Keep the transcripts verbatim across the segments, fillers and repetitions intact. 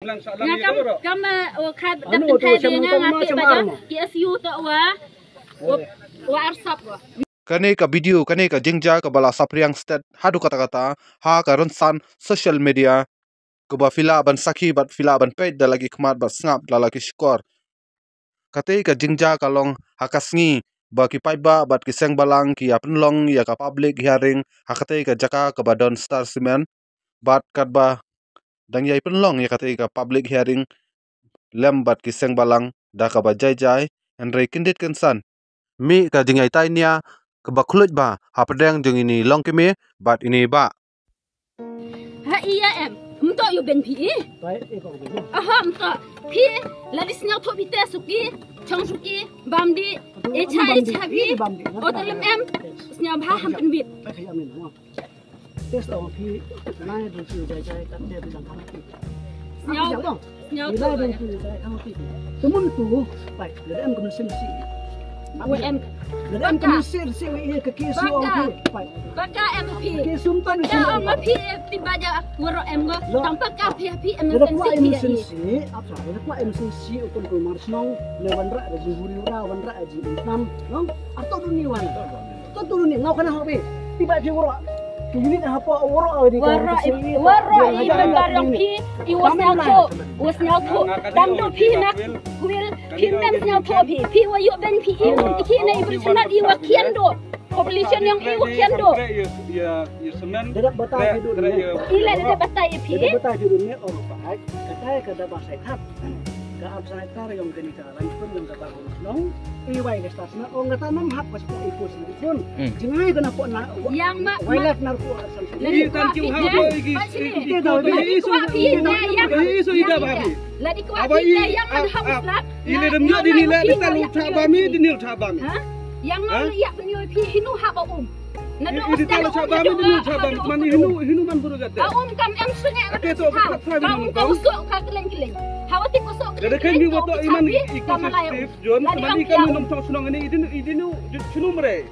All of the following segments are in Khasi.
Nga kam kam o khat da pynthai de nga nga te ba da K S U to wa wa arsap wa. Kane ka video, kane ka jingjia kaba la saphriang stet haduh katta katta ha ka rynsan social media, kaba phi lah ban sakhi bad phi lah ban peit da la ki khmat bad sngap da la ki shkor. Kata ka jingjia ka long ha ka sngi ba ki paidbah bad ki seng balang ki ïa pynlong ïa ka public hearing ha kata ka jaka kaba don Star Cement, bad katba dang ïa pynlong ïa kata ka public hearing lem bad ki seng balang da kaba jai jai, hynrei kyndit kynsan mih ka jingïatai nia kaba khluit bha hapdeng jong ine i longkmie bad ine i bah. Ha ïa em, mto ïu ben phi i. Aha, mto. Phi la di sñiawthuh phi te suki, chong suki, bam di, e cha e cha phi. O ta lem em, sñiaw bha ham pynbit. Tes ong phi, nai dun si jai jai kat te bilang kami. Sñiaw, sñiaw tu. Nai dun si jai kami. Temen tu, pai, lada em kena sen si. Wa em. Lada em kena sen si, wa iya ke kisi ong phi, pai. Baka em phi. Ke sum tan ka ong ma phi ti ba ja waro em go. Tang baka phi phi em sen si. Lada kwa em sen si, apa? Lada kwa em sen si ukun ku mar snong, le wan ra da jing huri ra, wan ra da jing nam, no? Ato duni wan. Ato duni ngau kana hobi. Ti ba ji waro. Ki unit ha po waro awi di. Waro i member yang phi i was nyau tu, was nyau tu. Dang tu phi nak kuil, phi mem nyau tu phi. Phi wa yu ben phi i, phi na i beri semat i wa kian do. Population yang i wa kian do. Ila de batai phi. Batai phi dunia orang baik. Kata kata bahasa Thai. Ka ap sa tar yong kani ka ran pun yong ka ba nong i wai ka stas na ong kata nam hap ka spo i pus ni pun. Jingai ka na po na yang ma wai lat nar ko asal. Lagi kan kiu ha ko i ki i ki da i su i da yang i su i da ba bi. Lagi ko i da yang an hap slap. I le dem yo di ni le di ta lu ta ba mi di ni ta ba mi. Yang ma ya penyo pi hinu hap ba um. Nado i di talo chaba mi di chaba man hinu hinu man buru gata. Aum kam em sunge. Ate to ka try ka um ka usok ka keleng keleng. Hawa ti kusok keleng keleng. Kada kan ni wato iman i ko Steve John man i kan num tong sunong ni idin idin chunum re.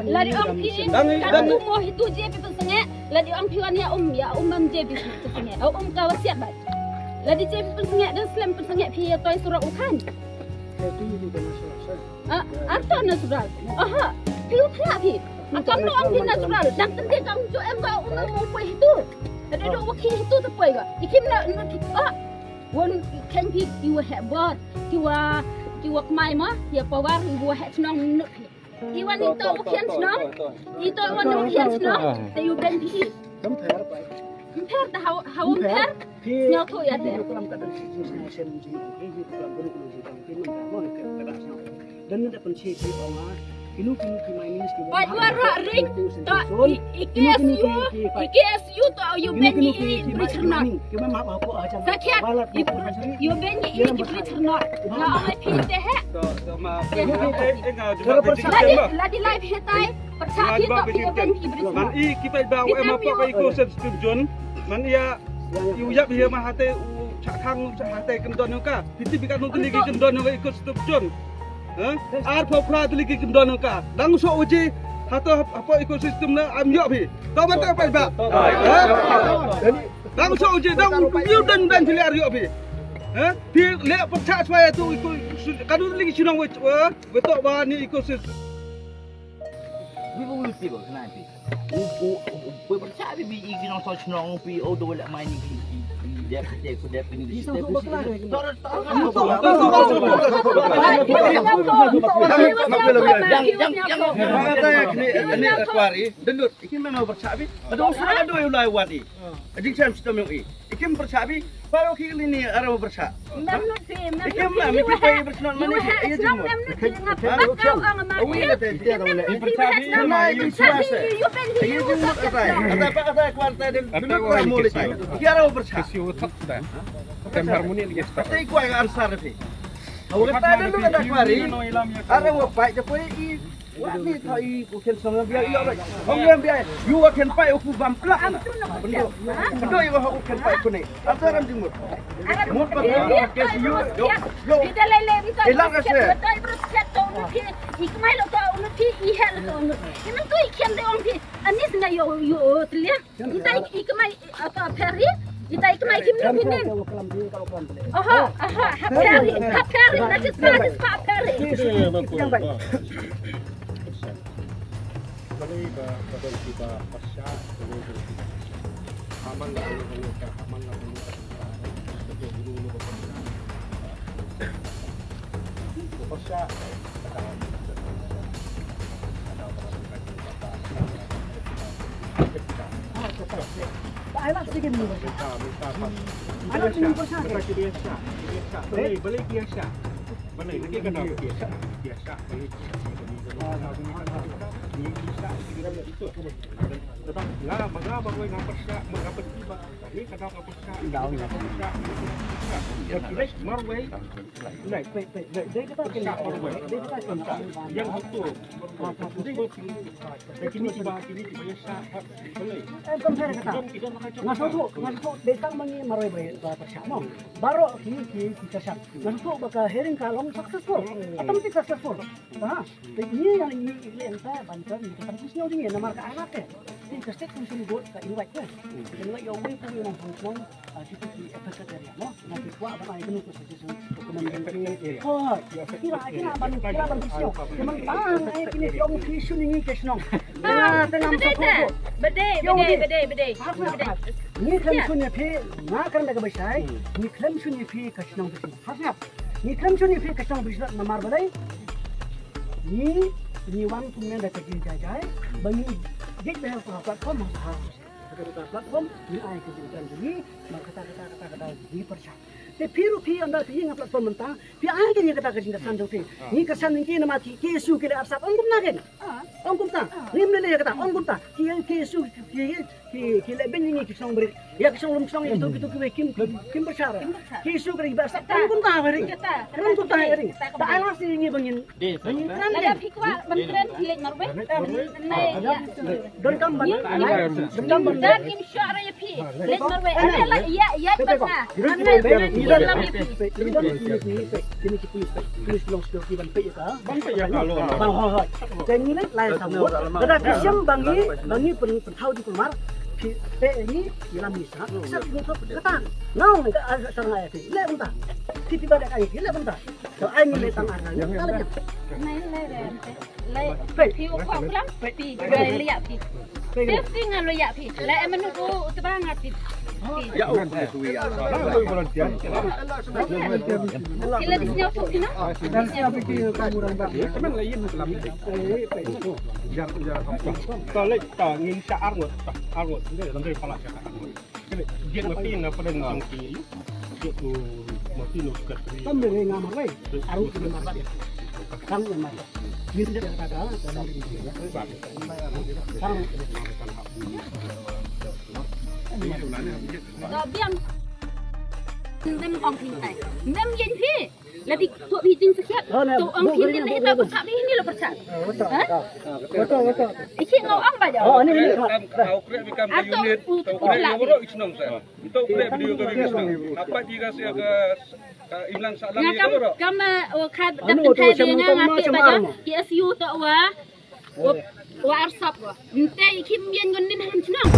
Ladi ong pi kan um mo hitu je pi pun sunge. Ladi ong pi wan ya um ya um man je pi pun sunge. Aum ka wasiat ba. Ladi je pi pun sunge dan slem pun sunge pi ya toy surok ukan. Atu itu kan surok. Ah, anta natural. Aha, phi u thla phi. Akam no ang phi natural. Dang tende kam jo em ba u no mo poi hitu. Ada do waki hitu te poi ga. Ikim na no phi. Ah, won ken phi i wa he bor. Ki wa ki wa kmai ma. Ya pawar i wa he chnong no phi. I wa ni to wa kian chnong. I to wa no kian chnong. Te u ben phi. Kam thar pai. Mpher ta haw haw mpher. Nyau thu ya te. Program ka dang si jing sna shen jing ki program guru guru jing ki nang mo ke ka da sna. Dan ni da pen si ki ong a kinu kinu ki mai ministry. Pai wa ra ring ta i K S U i K S U to yu ben ni i bri chna. Ki ma ma ba ko a chan. Sakhiat yu ben ni i bri chna. Na ong ai phi te he. Ladi ladi lai phi tai. Man i ki peit ba u em hapoh ka ecosystem zone. Man ïa u ïap ïa ma hate u chah khang u chah hate kem don ka. Piti bi ka nong tili ki kem don ka ecosystem zone. Ar pho phra tili ki kem don ka. Dang so uji hato hapoh ecosystem na am ïoh phi. To ba ta peit ba. Dang so uji dang u yu dang dang tili ar ïoh phi. Phi le pha cha chwa tu ka du tili ki chnong we we to ba ni ecosystem. Bi bu pi ba kena pi. U u u pi ba cha bi bi i ki nong so chnong pi o do la mai ni ki. Dep dep dep ni. Tor tor. Ni ni akwari dendut ikin memang berchabi. Ada usaha ada yang lain wadi. Ajin cham sitam yang i. Ikim pyrshah bi, paro ki lini ara pyrshah. Mem lut phi, mem lut phi. Ikim mem lut phi, pyrshah mem lut phi. Iya jumur. Mem lut phi, ngap ngap kau ang ma. Awi la te dia dong le. Pyrshah bi, ma yu suasa. Iya jumur atai. Atai pa atai kuarta de. Dulu kuar muli tai. Ki ara pyrshah. Kasi utak dah. Tem harmoni lagi. Atai kuai ansar phi. Awak kata dulu kata kuari. Ara wa pai je poi i. Wa ni tha i ku khen song biai i bai. Hong yang biai. Yu wa khen pai u ku bam plak na. Bendo. Bendo i wa u khen pai ku ni. Ata ram jingmut. Mut ba ke si yu. Yo. Ila ka se. Phi, i kmai lo to unu phi, i heh lo to unu. I myntu i khiam de ong phi. Anis na yo yo tlia. Ita i kmai ato peri. Ita i kmai kim lo phi nen. Aha, aha, ha peri, ha peri, na kis pa, kis pa peri. Nga sngewthuh, nga sngewthuh, dei tang ma ngi marwei ba pyrshah mo. Baroh ki ki ki pyrshah. Nga sngewthuh ba ka hearing ka long successful. Automatic successful. Ha. Te ngi ïa ngi ïa ngi ban kan ngi ka sngewthuh ngi namar ka anak ke. Te ka state commission board ka invite ke. Ka invite ïa uwei pa uwei nongshong shnong. Ah, ki ki affected area mo. Nga ki kwah ban ai kano ka suggestion. Recommendation. Hooid. Kira kira ban kira ban pyrshah. Ki mynta ngi kine ki ong ki shun ngi ki shnong. Nga te ngam support. Bedei, bedei, bedei, bedei. Ngi khlem shun ïa phi, nga kren da kaba shai. Ngi khlem shun ïa phi ka shnong phi. Hap hap. Ngi khlem shun ïa phi ka shnong phi namar balei. Ngi ngi wan kumne da ka jingjai jai. Ba ngi jait ba ha platform ha. Ka platform ngi ai ka jingkren jong ngi, ma kata kata kata kata ngi pyrshah. Te phi ruh phi ynda phi ïa nga platform mynta, phi ai ka ngi kata ka jingkren jong phi. Ngi kren ngi ki nama ki, ki issue ki leh arsap, ong kumta ken. Ong kumta. Ngim leh leh kata, ong kumta. Ki, ki issue ki, ki, ki leh beiñ ngi ki shnong brit. Ïa ki shnong lum shnong ïa kitu kitu kiwei kim, kim pyrshah. Ki issue ki leh arsap, ong kumta brit. Ong kumta brit. Ta ai last ngi ba ngin Lada phi kwah ban kren phi leit marwei. Donkam ban leit, donkam ban leit. Kim shuh ra ïa phi. Leit marwei. Ane la ïa ïa pat na. Ane la ïa phi. Kini ki police, police long security ban peit ïa ka. Ban peit ïa ka. Ban hoi hoi. Te ngi leit lai samut. Lada phi shem ba ngi, ba ngi pyn pynthaw jingkulmar. Phi peit ngi ïa la mi sa. Sa ngi to kata. Nau ngi ka sa ngai phi. Leit mynta. Phi phi ba da kai phi leit mynta. To ai ngi leit tang ar ngi. Nai leit re. Leit. Phi u khong klam. Phi leit ïa phi. Phi phi nga leit ïa phi. Leit em nu u tba nga phi. Ya u phi ya. Ila di sini aku sini. Dan siapa ki kamu orang bang. Teman lain kelam. Jar jar. To leit to ngin sha ar ngut. Ar ngut. Ngai ngai pala sha ar ngut. Jied ma phi na pdeng jong ki. Jied u ma phi no ka tri. Kam ne nga ma wei. Aru ki ma ba. Kam ne ma. Jied de ka ka ka. Kam. To biang. Nym ong phi tai. Nym yen phi. Lada to hi jing sakhiat. To ong phi din leh ta pyrshah ni ni la pyrshah. Ha? Iki ngau ong ba ja. Oh, ni ni. Ato u u la. Ito kre video ka video. Apa di ka sia ka imlang salam ni ka bro. Kam o khad dak thai de nga nga te ba ja. Ki S U to wa. Wa arsap wa. Nte i kim yen ngon nin han chnong.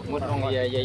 Mut ong ya ya.